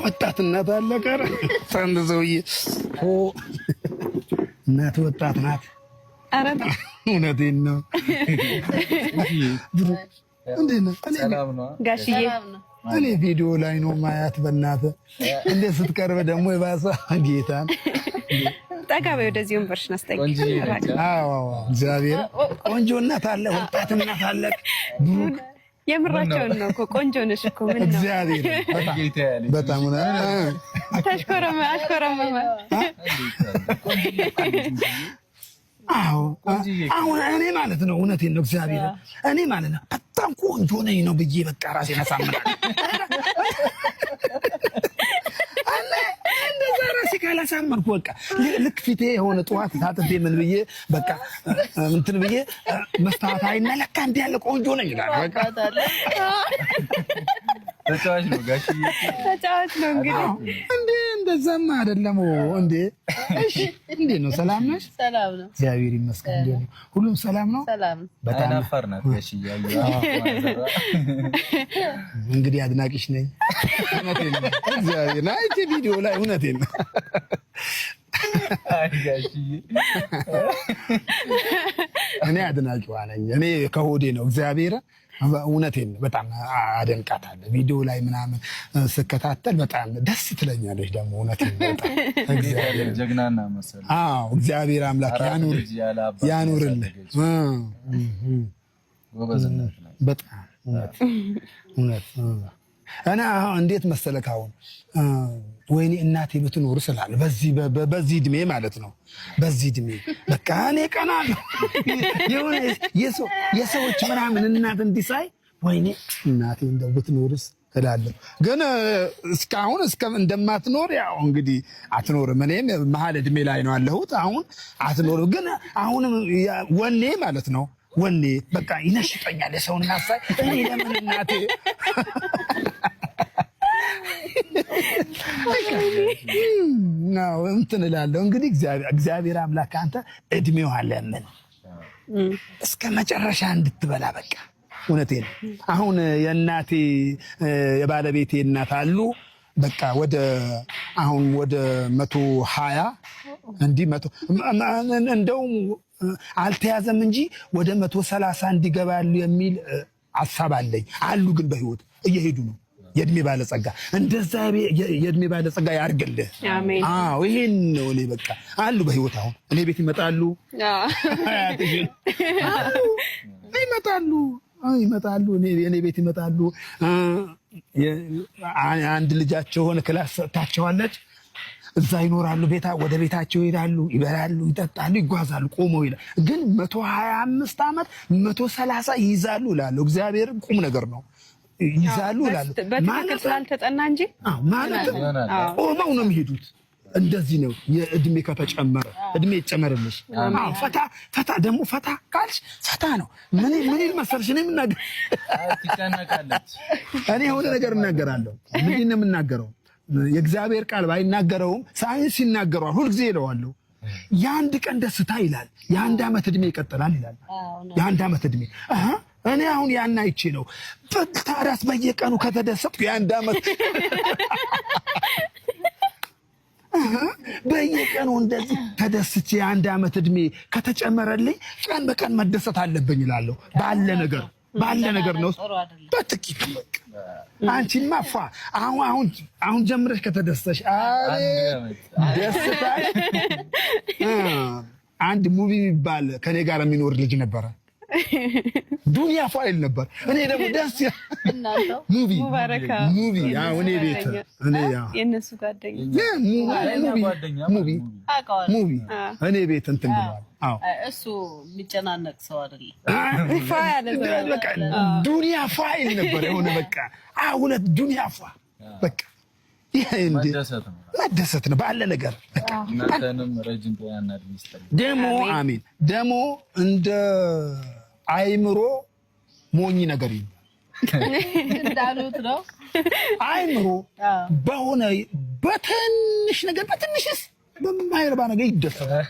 ወጣትነት አለ ቀረ። አንድ ሰውዬ እናት ወጣት ናት። እውነቴን ነው። እንዴት ነህ ጋሽዬ? እኔ ቪዲዮ ላይ ነው ማያት። በእናትህ እንዴት ስትቀርብ ደግሞ የባሰ ጌታን ጠጋ በይ ወደዚህ ወንበርሽን አስጠጊ። አዎ እግዚአብሔር ቆንጆ እናት አለ፣ ወጣት እናት አለ። ብሩክ የምራቸውን ነው እኮ ቆንጆ ነሽ እኮ ምን ነው እግዚአብሔር በጣም ተሽኮረመ አሽኮረመመ። አዎ አሁን እኔ ማለት ነው እውነቴን ነው እግዚአብሔር እኔ ማለት ነው በጣም ቆንጆ ነኝ ነው ብዬ በቃ ራሴን አሳምናለሁ። እንደዛ ራሴ ካላሳመንኩ በቃ ልክ ፊቴ የሆነ ጠዋት ታጥቤ ምን ብዬ በቃ እንትን ብዬ መስታወት አይና ለካ እንዲህ ያለ ቆንጆ ነኝ ይላል። በቃ ተጫዋች ነው ጋሽዬ፣ ተጫዋች ነው እንግዲህ። እንዴ እንደዛማ አይደለም እንዴ። እሺ እንዴ ነው? ሰላም ነሽ? ሰላም ነው፣ እግዚአብሔር ይመስገን። እንዴ ነው? ሁሉም ሰላም ነው? ሰላም። በጣም አይናፋር ናት ጋሽዬ። እንግዲህ አድናቂሽ ነኝ። እውነቴን ነው እግዚአብሔር አይቼ ቪዲዮ ላይ እውነቴን ነው። አይ ጋሽዬ እኔ አድናቂዋ ነኝ። እኔ ከሆዴ ነው እግዚአብሔር እውነቴን ነው። በጣም አደንቃታለሁ። ቪዲዮ ላይ ምናምን ስከታተል በጣም ደስ ትለኛለች። ደግሞ እውነቴን ነው በጣም እግዚአብሔር ጀግናና መሰለኝ። አዎ እግዚአብሔር አምላክ ያኑር ልጅ ያለ አባት ያኑርልህ። ጎበዝ እናት ናት። በጣም እውነት እውነት እና አሁን እንዴት መሰለክ አሁን ወይኔ እናቴ ብትኖር ስላለ በዚህ በዚህ እድሜ ማለት ነው። በዚህ እድሜ በቃ እኔ ቀናለሁ የሆነ የሰዎች ምናምን እናት እንዲሳይ ወይኔ እናቴ እንደው ብትኖርስ እላለሁ። ግን እስካሁን እስከ እንደማትኖር ያው እንግዲህ አትኖርም። እኔም መሀል እድሜ ላይ ነው ያለሁት። አሁን አትኖርም። ግን አሁንም ወኔ ማለት ነው ወኔ በቃ ይነሽጠኛል። የሰው እናት ሳይ እኔ ለምን እናቴ እንትን እላለሁ። እንግዲህ እግዚአብሔር አምላክ አንተ እድሜው አለምን እስከ መጨረሻ እንድትበላ በቃ እውነቴን አሁን የእናቴ የባለቤቴ እናት አሉ በቃ ወደ አሁን ወደ 120 እንዲህ መቶ እንደውም አልተያዘም እንጂ ወደ 130 እንዲገባሉ የሚል ሀሳብ አለኝ። አሉ ግን በህይወት እየሄዱ ነው። የእድሜ ባለጸጋ እንደዛ የእድሜ ባለጸጋ ያርግልህ። አዎ ይሄን ነው። እኔ በቃ አሉ በህይወት አሁን እኔ ቤት ይመጣሉ፣ ይመጣሉ ይመጣሉ እኔ ቤት ይመጣሉ። አንድ ልጃቸው ሆነ class ሰጥታቸዋለች። እዛ ይኖራሉ። ቤታ ወደ ቤታቸው ይሄዳሉ፣ ይበላሉ፣ ይጠጣሉ፣ ይጓዛሉ። ቆመው ይላል ግን 125 ዓመት 130 ይይዛሉ እላለሁ። እግዚአብሔር ቁም ነገር ነው ይይዛሉ እላለሁ። በትክክል ስላልተጠና እንጂ ማለትም ቆመው ነው የሚሄዱት። እንደዚህ ነው የእድሜ ከተጨመረ እድሜ ይጨመርልሽ። አዎ ፈታ ፈታ ደግሞ ፈታ ካልሽ ፈታ ነው። ምን ምን ይል መሰልሽ እኔ የምናገር ትጨነቃለች። እኔ የሆነ ነገር እናገራለሁ። ምንድን ነው የምናገረው? የእግዚአብሔር ቃል ባይናገረውም ሳይንስ ይናገረዋል። ሁልጊዜ እለዋለሁ። የአንድ ቀን ደስታ ይላል የአንድ ዓመት እድሜ ይቀጥላል ይላል። የአንድ ዓመት እድሜ እኔ አሁን ያን አይቼ ነው። ታዲያስ በየቀኑ ከተደሰትኩ የአንድ ዓመት በየቀኑ እንደዚህ ተደስቼ የአንድ ዓመት እድሜ ከተጨመረልኝ ቀን በቀን መደሰት አለብኝ እላለሁ። ባለ ነገር ባለ ነገር ነው በጥቂቱ በቃ አንቺማ ፏ አሁን አሁን አሁን ጀምረሽ ከተደሰሽ አቤት ደስታሽ። አንድ ሙቪ የሚባል ከኔ ጋር የሚኖር ልጅ ነበረ። ዱንያ ፏ ይል ነበር። እኔ ደግሞ ደስ ሙቪ ሙቪ እኔ ቤት እኔ የእነሱ ጓደኛ ሙቪ ሙቪ እኔ ቤት እንትን ብለዋል። አዎ እሱ የሚጨናነቅ ሰው አይደለም። በቃ ዱንያ ፏ ይል ነበር። የሆነ በቃ እውነት ዱንያ ፏ በቃ ይሄ እንዴ መደሰት ነው ባለ ነገር። እናንተንም ረጅም ጤናና እድሜ ይስጥልኝ። ደሞ አሜን። ደሞ እንደ አይምሮ ሞኝ ነገር የለም እንዳሉት ነው። አይምሮ በሆነ በትንሽ ነገር በትንሽስ በማይረባ ነገር ይደሰታል።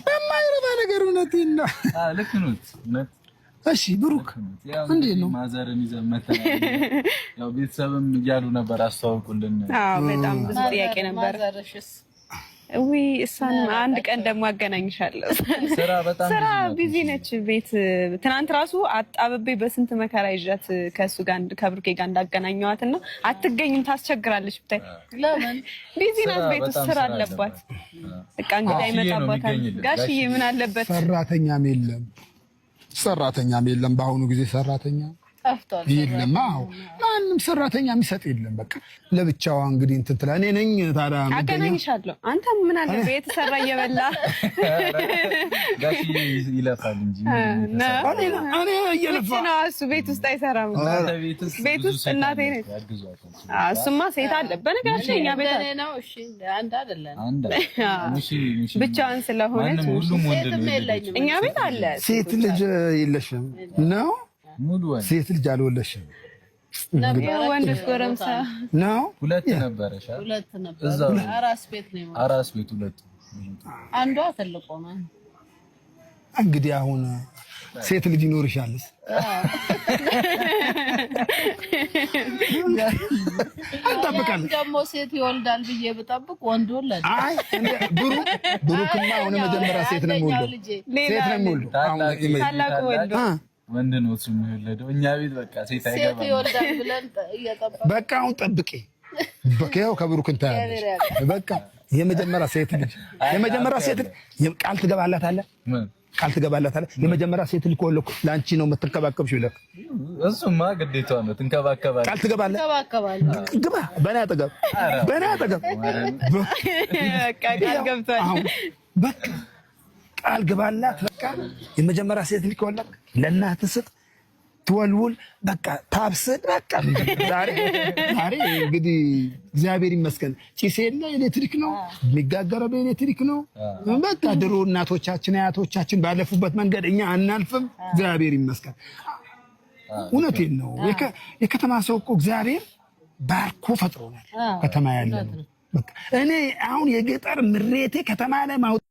በማይረባ ነገር እውነቴን ነው። ልክ ነው። እሺ ብሩክ ያው እንዴት ነው? Mother ን ይዘን መተናል። ያው ቤተሰብም እያሉ ነበር አስተዋውቁልን። አዎ በጣም ብዙ ጥያቄ ነበር። Mother ሽስ? ውይ እሷን አንድ ቀን ደግሞ አገናኝሻለሁ። ስራ በጣም ስራ busy busy ነች። ቤት ትናንት ራሱ አጣብቤ በስንት መከራ ይዣት ከእሱ ጋር ከብሩኬ ጋር እንዳገናኘዋት እና አትገኝም፣ ታስቸግራለች። ብታይ ለምን? Busy ናት፣ ስራ ቤት ውስጥ በጣም ስራ ስራ አለባት። አለባት። በቃ እንግዳ ጋሽዬ ነው ይመጣባታል። የሚገኝልን። ጋሽዬ ምን አለበት? ሰራተኛም የለም፣ ሰራተኛም የለም። በአሁኑ ጊዜ ሰራተኛ ጠፍቷል። የለም። አዎ ማንም ሰራተኛ የሚሰጥ የለም። በቃ ለብቻዋ እንግዲህ እንትን ትላለህ። እኔ ነኝ ታዲያ የምገኘው። አገናኝሻለሁ። አንተ ምን አለበት የተሰራ እየበላ ጋሽዬ ይለፋል እንጂ ምንድን ነው የተሰራው? እኔ እየለፋ ውጭ ነው እሱ፣ ቤት ውስጥ አይሰራም። እናንተ ቤትስ ቤት ብዙ ውስጥ ሴት እናቴ አለች፣ ነች። ያግዟታል። እሱማ ሴት አለ። በነገራችን እኛ ቤት እንደኔ ነው። እሺ አንድ አይደለን። አንድ ሙሺ ሙሺ ብቻዋን ስለሆነች ማንም ሁሉም ወንድ ሴትም ነው የወለደችው። የለኝም። እኛ ቤት አለ። ሴት ልጅ የለሽም ነው? ሙሉ ወንድ። ሴት ልጅ አልወለድሽም ወንዶች ጎረምሳ ነው? ሁለት ነበረሽ አይደል? ሁለት ነበር። እዛው አራስ ቤት ነው የሞተው። አራስ ቤት ሁለቱ። አንዷ ትልቅ ሆና እንግዲህ አሁን ሴት ልጅ ይኖርሻልስ? እንጠብቃለን። ደግሞ ሴት ይወልዳል ብዬ ብጠብቅ ወንድ ወለደ። አይ እንደ ብሩክ ብሩክማ አሁን መጀመሪያ ሴት ነው አንደኛው የሚወልደው። ልጄ ሴት ነው የሚወልደው። አሁን ታላቁ ወንድ ወንድ ነው እሱ የሚወለደው። እኛ ቤት በቃ ሴት ሴት አይገባም። ይወልዳል ብለን እየጠበቅን በቃ አሁን ጠብቂ። በቃ ይኸው ከብሩክ እንታያለሽ። በቃ የመጀመሪያ ሴት ልጅ፣ የመጀመሪያ ሴት ልጅ ቃል ትገባላታለህ? ምን? ቃል ትገባላታለህ? የመጀመሪያ ሴት ልጅ ከወለድኩ ለአንቺ ነው የምትንከባከብሽ ብለህ እሱማ ግዴታዋ ነው፣ ትንከባከባለች። ቃል ትገባለህ? እንከባከባለን። ግባ፣ በእኔ አጠገብ፣ በእኔ አጠገብ። በቃ ቃል ገብቷል። አሁን በቃ ቃል ግባላት። በቃ የመጀመሪያ ሴት ልጅ ከወለድክ ለእናትህ ስጥ፣ ትወልውል፣ በቃ ታብስል። በቃ ዛሬ ዛሬ እንግዲህ እግዚአብሔር ይመስገን ጭስ የለ፣ ኤሌክትሪክ ነው የሚጋገረው፣ በኤሌክትሪክ ነው። በቃ ድሮ እናቶቻችን አያቶቻችን ባለፉበት መንገድ እኛ አናልፍም። እግዚአብሔር ይመስገን። እውነቴን ነው። የከተማ ሰው እኮ እግዚአብሔር ባርኮ ፈጥሮናል። ከተማ ያለ ነው። በቃ እኔ አሁን የገጠር ምሬቴ ከተማ ላይ ማውጣት